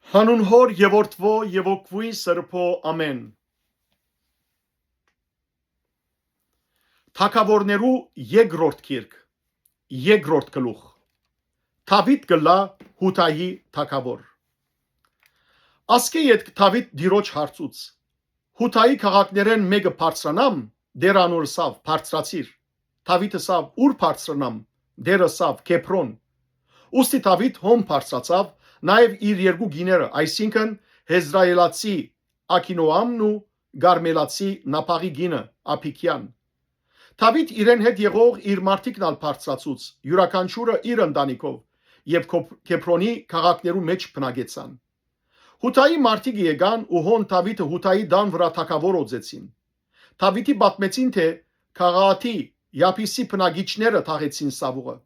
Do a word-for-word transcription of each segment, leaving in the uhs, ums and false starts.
Հանուն Հօր եւ Որդւոյ եւ Հոգւոյն Սրբոյ, ամէն։ Թագաւորներու երկրորդ գիրք, երկրորդ գլուխ։ Դաւիթ կ'ըլլայ Յուդայի թագաւոր։ Ասկէ ետք Դաւիթ Տիրոջ հարցուց. «Յուդայի քաղաքներէն մէկը բարձրանամ»։ Տէրը անոր ըսաւ. «Բարձրացիր»։ Դաւիթ ըսաւ. «Ո՞ւր բարձրանամ»։ Տէրը ըսաւ. «Քեբրոն»։ Ուստի Դաւիթ հոն բարձրացաւ, նաեւ իր երկու կիները, այսինքն՝ Յեզրայէլացի Աքինոամն ու Կարմելացի Նաբաղի կինը՝ Աբիգիան։ Դաւիթ իրեն հետ եղող իր մարդիկն ալ բարձրացուց, իւրաքանչիւրը իր ընտանիքով, եւ Քոբ-, Քեբրոնի քաղաքներու մէջ բնակեցան։ Յուդայի մարդիկը եկան ու հոն Դաւիթը Յուդայի տան վրայ թագաւոր օծեցին։ Դաւիթի պատմեցին, թէ Գաղաաթի Յաբիսի բնակիչները թաղեցին Սաւուղը։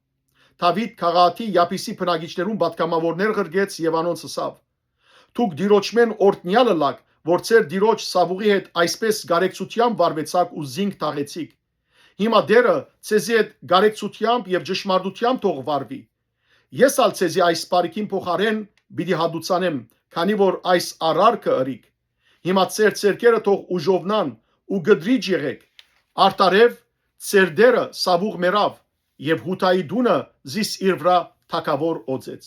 Դաւիթ Գաղաաթի Յաբիսի բնակիչներուն պատգամաւորներ ղրկեց եւ անոնց ըսաւ. «Դուք Տիրոջմէն օրհնեալ ըլաք, որ ձեր տիրոջ Սաւուղի հետ այսպէս կարեկցութեամբ վարուեցաք ու զինք թաղեցիք։ Հիմա Տէրը ձեզի հետ կարեկցութեամբ եւ ճշմարտութեամբ թող վարուի։ Ես ալ ձեզի այս բարիքին փոխարէն պիտի հատուցանեմ, քանի որ այս արարքը ըրիք։ Հիմա ձեր ձեռքերը թող ուժովնան ու կտրիճ եղէք։ Արդարեւ ձեր Տէրը Սաւուղ մեռաւ եւ Յուդայի տունը զիս իր վրայ թագաւոր օծեց»։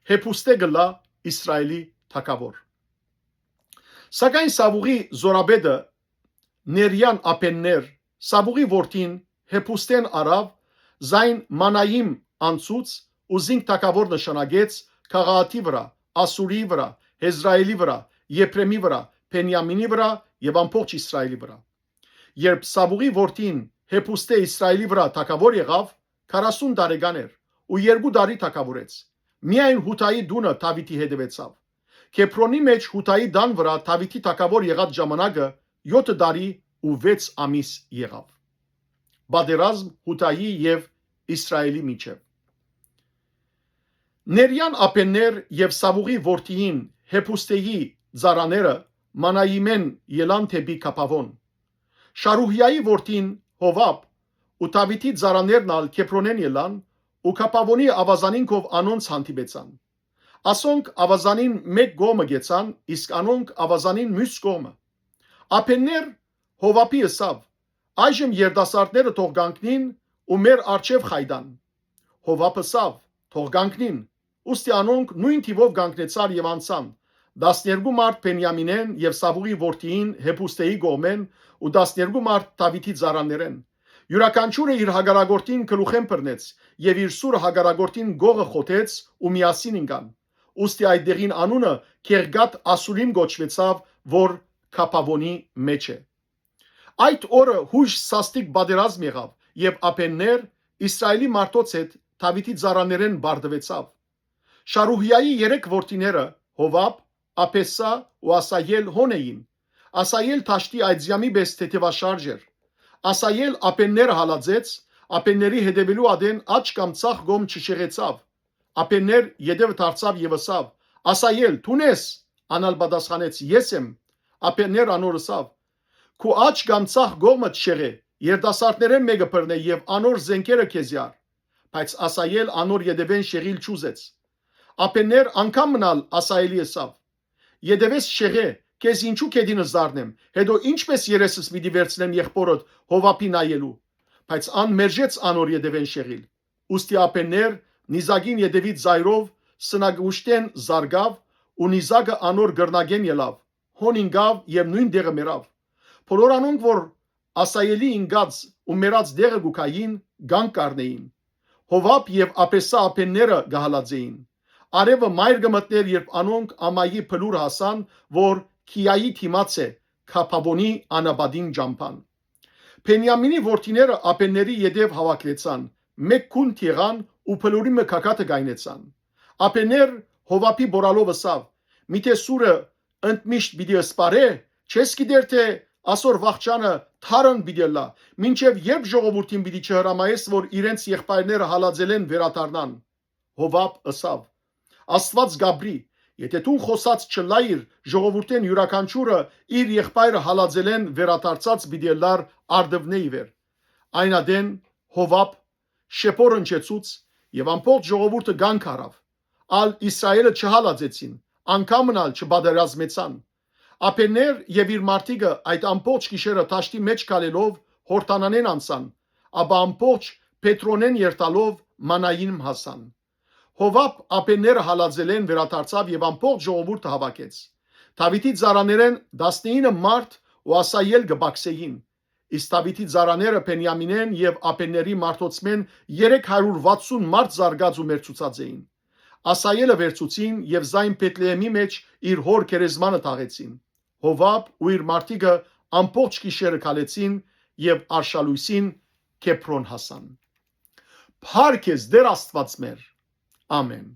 Հեբուստէ կ'ըլլայ Իսրայէլի թագաւոր։ Սակայն Սաւուղի զօրապետը Ներիան Աբեններ, Սաւուղի որդին, Հեբուստէն առաւ զայն Մանայիմ անցուց ու զինք թագաւոր նշանակեց Գաղաաթի վրայ, Ասուրիի վրայ, Յեզրայէլի վրայ, Եփրեմի վրայ, Բենիամինի վրայ եւ ամբողջ Իսրայէլի վրայ։ Երբ Սաւուղի որդին Հեբուստէ Իսրայէլի վրայ թագաւոր եղաւ, քառասուն տարեկան էր ու երկու տարի թագաւորեց։ Միայն Յուդայի տունը Դաւիթի հետեւեցաւ։ Քեբրոնի մէջ Յուդայի տան վրայ Դաւիթի թագաւոր եղած ժամանակը եօթը տարի ու վեց ամիս եղաւ։ Պատերազմ Յուդայի եւ Իսրայէլի միջեւ։ Ներիան Աբեններ եւ Սաւուղի որդիին Հեբուստէի ծառաները Մանայիմէն ելան դէպի Գաբաւոն։ Շարուհիայի որդին Յովաբ ու Դաւիթի ծառաներն ալ Քեբրոնէն ելան ու Գաբաւոնի աւազանին քով անոնց հանդիպեցան։ Ասոնք աւազանին մէկ կողմը գեցան, իսկ անոնք աւազանին միւս կողմը։ Աբեններ Յովաբի ըսաւ. «Այժմ երիտասարդները թող կանգնին ու մեր առջեւ խայտան»։ Յովաբ ըսաւ. «Թող կանգնին»։ Ուստի անոնք նոյն թիւով կանգնեցան եւ անցան, տասներկու մարդ Բենիամինէն եւ Սաւուղի որդիին Հեբուստէի կողմէն ու տասներկու մարդ Դաւիթի ծառաներէն։ Իւրաքանչիւրը իր հակառակորդին գլուխէն բռնեց եւ իր սուրը հակառակորդին կողը խոթեց ու միասին ինկան։ Ուստի այդ դեղին անունը Գեղգատ Ասուրիմ կոչուեցաւ, որ Գաբաւոնի մէջ է։ Այդ օրը յոյժ սաստիկ պատերազմ եղաւ եւ Աբեններ Իսրայէլի մարդոց հետ Դաւիթի ծառաներէն պարտուեցաւ։ Շարուհիայի երեք որդիները՝ Յովաբ, Աբեսա ու Ասայել հոն էին։ Ասայել դաշտի այծյամի պէս թեթեւաշարժ էր։ Ասայել Աբենները հալածեց, Աբենների հետեւելու ատեն աջ կամ ձախ կողմ չշեղեցաւ։ Աբեններ ետեւը դարձաւ եւ ըսաւ. «Ասայել, դո՞ւն ես»։ Ան ալ պատասխանեց. «Ես եմ»։ Աբեններ անոր ըսաւ. «Քու աջ կամ ձախ կողմը չշեղէ, երիտասարդներէն մէկը բռնէ եւ անոր զէնքերը քեզի առ»։ Բայց Ասայել անոր ետեւէն շեղիլ չուզեց։ Աբեններ անգամ մըն ալ Ասայելի ըսաւ. «Ետեւէս շեղէ, քեզ ինչու գետինս զարնեմ, հետո ինչպէս երեսս պիտի վերցնեմ եղբօրդ Յովաբի նայելու»։ Բայց ան մերժեց անոր ետեւէն շեղիլ։ Ուստի Աբեններ նիզակին ետեւից զայրով սնագուշտէն զարկաւ ու նիզակը անոր կռնակէն ելաւ, հոն ինկաւ եւ նոյն տեղը մեռաւ։ Բոլոր անոնք, որ Ասայելի ինկած ու մեռած տեղը կու գային, կանգ կ'առնէին։ Յովաբ եւ Աբեսա Աբենները կը հալածէին։ Արեւը մայր կը մտնէր, երբ անոնք Ամայի փլուր հասան, որ Քիայի դիմաց է, Գաբաւոնի անապատին ճամբան։ Բենիամինի որդիները Աբենների ետեւ հաւաքուեցան, մէկ գունդ եղան ու փլուրի մը գագաթը կայնեցան։ Աբեներ Յովաբի բորալով ըսաւ. «Միթէ սուրը ընդմիշտ պիտի սպարէ, չե՞ս գիտեր թէ ասոր վախճանը թարն պիտի ըլլայ, մինչեւ երբ ժողովուրդին պիտի չհրամայես, որ իրենց եղբայրները հալածելէն վերադառնան»։ Յովաբ ըսաւ. «Աստուած կ'ապրի, եթէ դուն խօսած չըլլայիր, ժողովուրդէն իւրաքանչիւրը իր եղբայրը հալածելէն վերադարձած պիտի ըլլար արտունէ ի վեր»։ Այն ատեն Յովաբ շեփոր հնչեցուց եւ ամբողջ ժողովուրդը կանգ առաւ։ Ալ Իսրայէլը չհալածեցին, անգամն ալ չպատերազմեցան։ Աբէներ եւ իր մարդիկը այդ ամբողջ գիշերը դաշտի մէջ քալելով Յորդանանէն անցան, ապա ամբողջ Փետրոնէն երթալով Մանայիմ հասան։ Յովապ աբէները հալածելէն վերադարձաւ եւ ամբողջ ժողովուրդը հաւաքեց։ Դաւիթի ծառաներէն տասնինը մարդ ու Ասայել կը պակսէին, իսկ Դաւիթի ծառաները Բենիամինէն եւ աբէների մարդոցմէն երեք հարիւր վաթսուն մարդ զարկած ու մեռցուցած էին։ Ասայելը վերցուցին եւ զայն Բեթլեհէմի մէջ իր հօր գերեզմանը թաղեցին։ Յովապ ու իր մարդիկը ամբողջ գիշերը քալեցին եւ արշալոյսին Քեբրոն հասան։ Փառք ես, Տէր Աստուած մեր։ Ամէն։